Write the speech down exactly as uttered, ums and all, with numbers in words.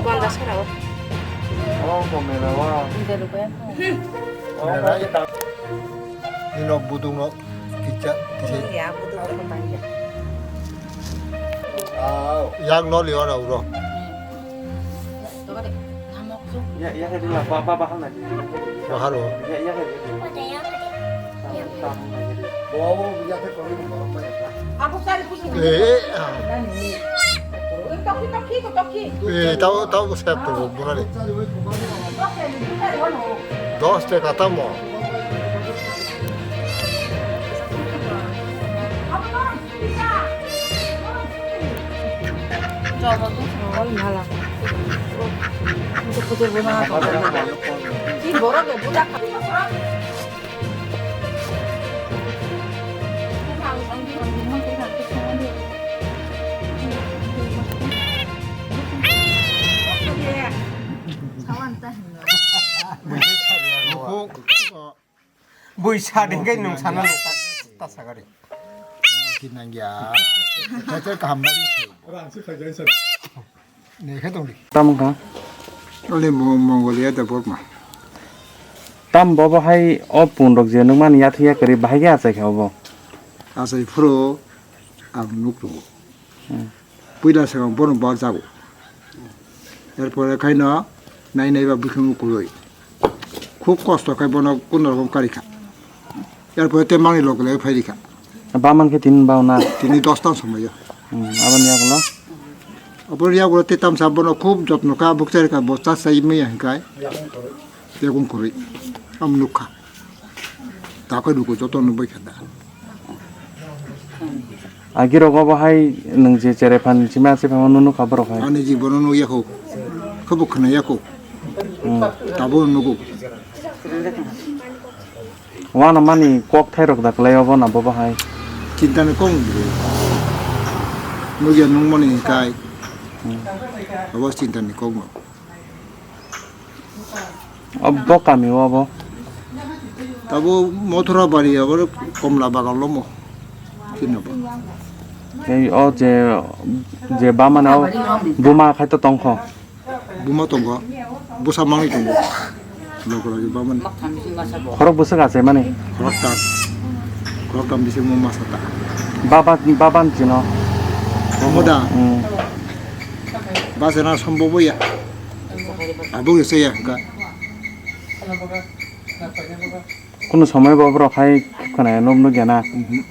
Pondro sara o. Oh, pomelo wa. Pondro rupiah. Oh, Merai. Nino budung no kicha kisi. Ya, budung no tangya. Yang no liwa na uro. Ya, ya, ya, ba, ba, ba, hal na. Bahar o. Ya, ya, ya. Eh, ah. Eh, tau, tau, sep tu, bunani. Dos te kata mo. Bui sa dengkai nung sana ta sagari. Kinangya. Kaitor kaham bari. Nekhe tongdi. Tam wngkha? Ole Mo-, Mongolia da Burma. Tam bobo hai o pun rok je nung mani yathwi yakarwi bahai khe achai kha obo. Achai phuru ang nuk tongo. Hmm. Puila swkang bono bar jago. Erpore khaino nai nai ba bwkhwngo kwrwi. Khub kosto khai bono kunu rokom kari kha. Erpore te mangni loge loge phai rikha. Ba man khe tini bao na? Tini dos tan somai o. Hmm, aboni yagulo? Aboni yagulo te tamsa bono khub jotno kha, bukchari kha, bo cha sai maya hinkai. Yakung kwrwi. Am nukha. Takoi nugo joto nubui kha da. Agi rok obo hai nwng je cherai phan simi achai phano nukha borok hai. Ani jibono nukya kho. Khubo khwnaya kho. Hmm. Tabo nugo. Wano mani kok thai rok da kwlai obo na bobo hai. Chinta ni kok nukya nung mani kai. Hmm. Obo chinta ni kok no. Obo kami o obo. Abo Mothura bari abo Komla bagan lomo. Kinaba. Ei o je, je bamani o buma khai to tongkho. Buma tongkho. Busa mangni tongkho. Lokora je bamani. Khorok bwswk achai mani. Khorok ta. Khorok tam bisi mo masa ta. Baba, baban chino. Moda. Hmm. Basa na sombobo ya. Abo ya saya ga. Kunu somoi bo borok hai khwnaya nuk nuk ya na. Mhm.